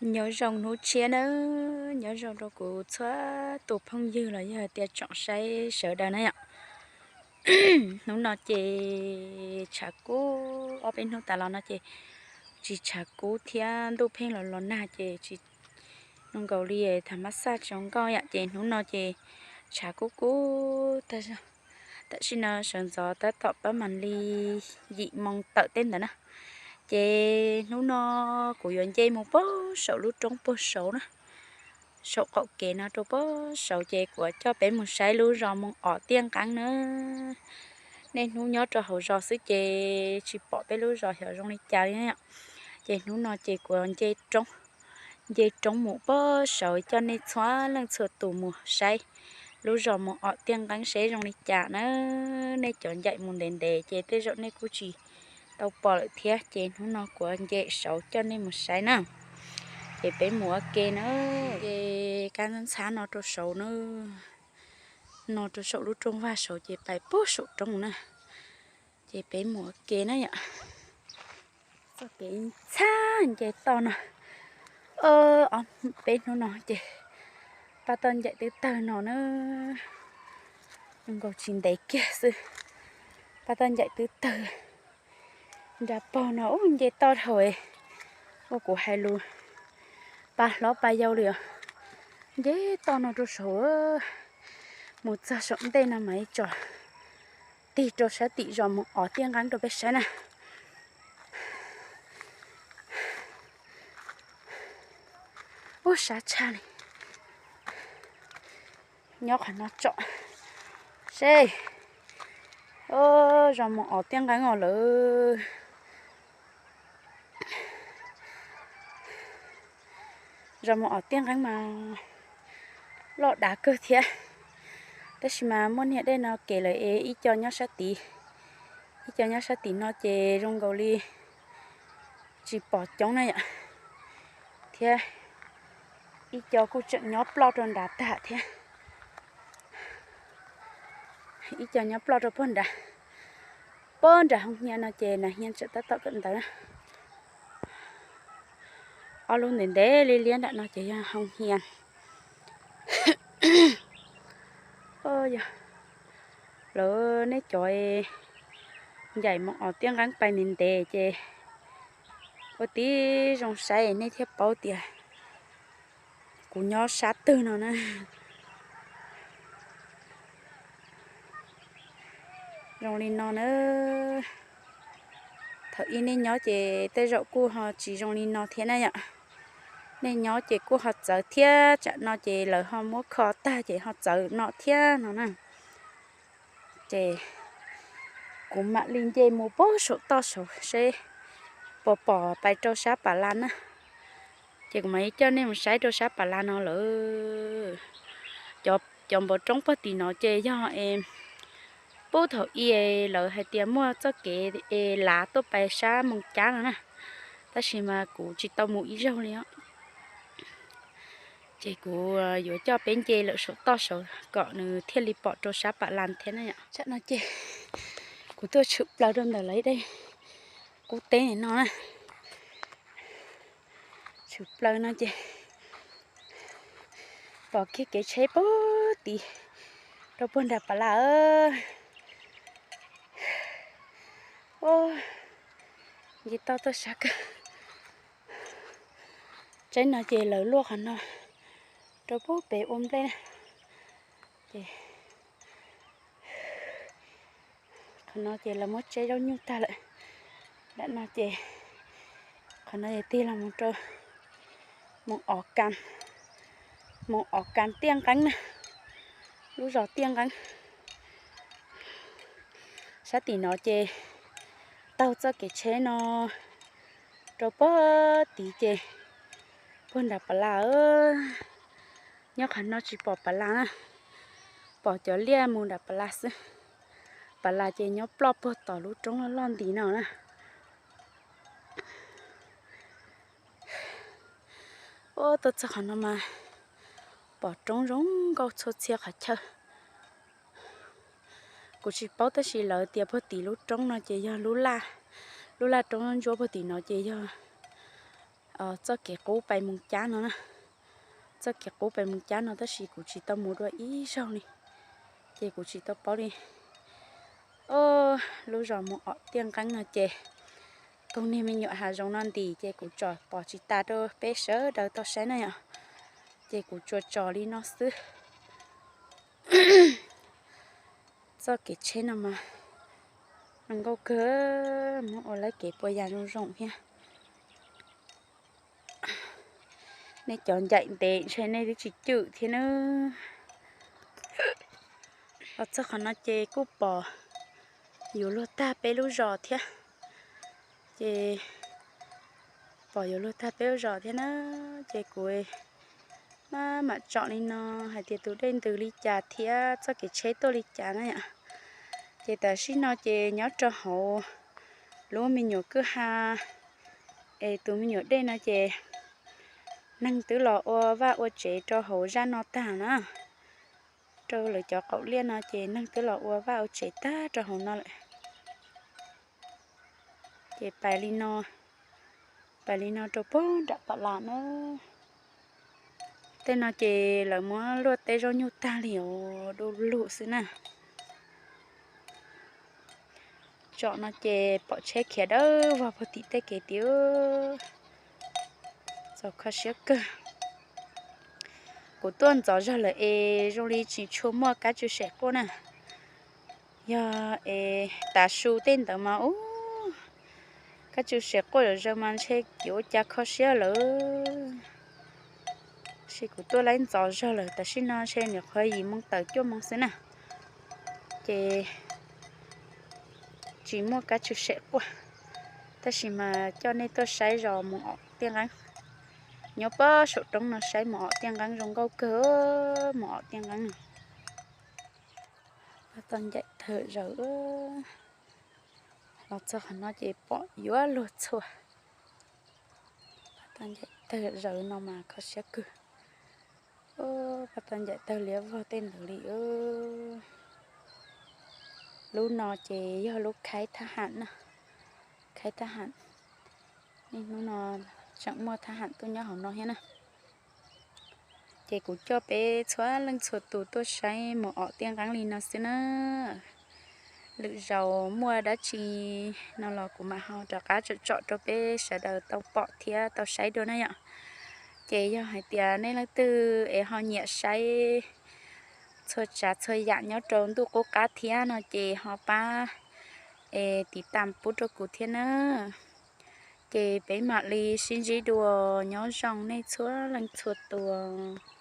Nyob zoo hnub tshiab nawb, nyob zoo rau kuv txhua tus phooj ywg los yog tias tsoom saib sawv daws na yom. Hnub no ces tshav kub, ob peb hnub tas los no ces tsis tshav kub thiab ntuj pheej los los nag ces tsis zoo nkaus li tham mab xaj tsis zoo nkauj yom. Ces hnub no ces tshav kub kub tag zog. Tam sim no sawv ntxov tab tom pab mam li yim moo tawm tej ntawd na. Ces hnub no kuv yuav nce mus puag saum lub roob puag saud na, saum qaum kev no rau puag saud ces kuv coj peb mus saib lub zos Moos Om Tiaj Nqeeb na. Nej hnub nyob rau hauv zos xwb ces tsis pom peb lub zos xyov zoo li cas li na. Ces hnub no ces kuv nce roob, nce roob mus puag saud coj nej txhua leej txhua tus mus saib lub zos Moos Om Tiaj Nqeeb seb zoo li cas na. Nej cov ncaim mus ntev ntev ces tej zaum nej kuj tsis tau pom lawm thiab, ces hnub no kuv nce saud coj nej mus saib na. Ces peb mus ua ke na. Ces kab ntxhab no rau saud na, no rau saum lub rooj vag saud ces pais puag saum roob na. Ces peb mus ua ke na yom. Txoj kev ntxhab nce toj no, peb hnub no ces pab toj ncaim twb tawg no na, nkaus tsis ntev kiag xwb, pab toj ncaim twb tawg. Nra pog no ub nce toj dhau, ua kuv hais lus pa hlob pa yau li os. Nce toj no rau saud, mus txog saum ntej no mas ib tso tig rau sab tim zos Moos Om Tiaj Nqeeb rau peb saib na. Ub, sab tshaj li. Nyob qhov no tsom seb. Zos Moos Om Tiaj Nqeeb os lawm. Zos Moos Om Tiaj Nqeeb mas loj dav kawg thiab, tab sis mas muaj niag dej no kev lawm es ib co nyob sab tid, ib co nyob sab tim no ces zoo nkaus li tsis pom coob na yom, thiab ib co kuj tseem nyob ploj rau nrad tag thiab. Ib co nyob ploj rau puag nrad, puag nram Hoo Hia no ces Nas Hia tseem tab tom kawm ntawv na. Ob lub ntev ntev liab liab nram no ces yog Hoo Hia. Yog lawv nej cov ncaim Moos Om Tiaj Nqeeb pais ntev ntev ces ua tib zoo saib nej thiaj paub tias kuv nyob sab twg no na. Zoo li no na. Thaum ub nej nyob ces tej zaum kuj ho tsis zoo li no thiab na yom. Nej nyob ces kuj ho txawv thiab, tsam no ces lawv ho muab kho tag ces ho txawv no thiab no na. Ces kuv mam li nce mus puag saum toj saud seb puas pom pais rau sab Pam Las na. Ces kuv mam li coj nej mus saib rau sab Pam Las no lawm. Cov npawg roob puag tim no ces yog es puag thaum ub lawv hais tias muaj txoj kev es lav tuaj pais sab Moos Cab no na, tab sis mas kuv tsis tau mus ib zaug li os. Ces kuv yuav coj peb nce lawm saum toj saud kom nws thiaj li pom rau sab Pam Las thiab na yom. Tsam no ces kuv tuaj tshwm plaws rau ntawm lawv ib daim qub teb no na. Tshwm plaws no ces pom kiag kev tsheb puag tid rau puag nram Pam Las. Nce toj tuaj sab kawg. Tsheb no ces lawv luaj qhov no rau puag pem ua nplej na. Ces qhov no ces lawv muab tseb zaub nyuj tag lawm. Nram no ces qhov no ces tig los mus rau Moos Om Kas, Moos Om Kas Tiaj Nqeeb na, lub zos Tiaj Nqeeb. Sab tim no ces taug txoj kev tsheb no rau puag tid ces puag nram Pam Las. Nyob qhov no tsis pom Pam Las na, pom cov liaj mus nram Pam Las xwb. Pam Las ces nyob ploj puag tom lub roob loj loj nti no na. Tuaj txog qhov no mas pom roob zoo nkauj txhua txhia qhov chaw. Kuv tsis paub tab sis lawv tias puag tim lub roob no ces yog lub laj, lub laj roob ntsuab puag tim no ces yog txoj kev qub pais Moos Cab no na. Txoj kev qub pais Moos Cab no tab sis kuv tsis tau mus dua ib zaug li, ces kuv tsis tau paub li. O, lub zos Moos Om Tiaj Nqeeb no ces koog niag me nyuam hav zoov no ntim ces kuv tsom pom tsis tas rau peb sawv daws tau saib na yom. Ces kuv tsuas tsom li no xwb. Txoj kev tsheb no mas zoo nkauj kawg, muab ua lawv kev puas yas zoo zoo thiab. Nej cov ncaim ntev ntshe nej twb tsis cwm thiab na. Los txog qhov no ces kuj pom yuav luag tag peb lub zos thiab. Ces pom yuav luag tag peb lub zos thiab na, ces kuv mam tsom li no hais tias tus dej ntws li cas thiab txoj kev tsheb tuaj li cas na yom. Ces tam sim no ces nyob rau hauv lub me nyuam kwj ha es tus me nyuam dej no ces neeg twb los ua vaj ua tsev rau hauv zaj no tag na. Rau lawv cov qaum liaj no ces neeg twb los ua vaj ua tsev tag rau hauv no lawm. Ces pais li no, pais li no rau pog nram pam las na. Tej no ces lawv muab luaj teb zaub nyuj tag li os, du lug xwb na. Tsom no ces pom tsheb khiav dawb vog puag tim tej kev tiag. Txaus kho siab kawg. Kuv tuaj ntxov zog lawm es zoo li tsis tshua muaj kab tsw sem quaj na. Yog es tav su tej ntawd mas ub, kab tsw sem quaj zom zaws mas ntshe yuav ua cas kho siab lawm. Sis kuv tuaj laib ntxov zog lawm, tam sim no ntshe nyuam qhuav yim moo tawm cuaj moo xwb na. Ces tsis muaj kab tsw sem quaj, tab sis mas coj nej tuaj saib zos Moos Om Tiaj Nqeeb. Nyob pob saum roob no saib Moos Om Tiaj Nqeeb zoo nkauj kawg, Moos Om Tiaj Nqeeb. Pab tau ncaim tawg zaws, los txog qhov no ces pom yuav luag txhua. Pab tau ncaim tawg zaws no mas kho siab kawg. Pab tau ncaim tawg liab vog tej ntawd li. Lub no ces yog lub khaib thab ham na, khaib thab ham. Niaj hnub no tseem muaj thab ham tuaj nyob hauv no thiab na. Ces kuv coj peb txhua leej txhua tus tuaj saib Moos Om Tiaj Nqeeb li no xwb na. Lwm zaus muaj dab tsi no los kuv mam ho rov qab tsom tsom rau peb sawv daws tau pom thiab tau saib dua na yom. Ces yog hais tias nej leej twg es ho nyiam saib txhua tsav txhua yam nyob rau ntuj qub qab thiab no ces ho pab es tiv tam pub rau kuv thiab na. Ces peb mam li sib ntsib dua, nyob zoo nej txhua leej txhua tus.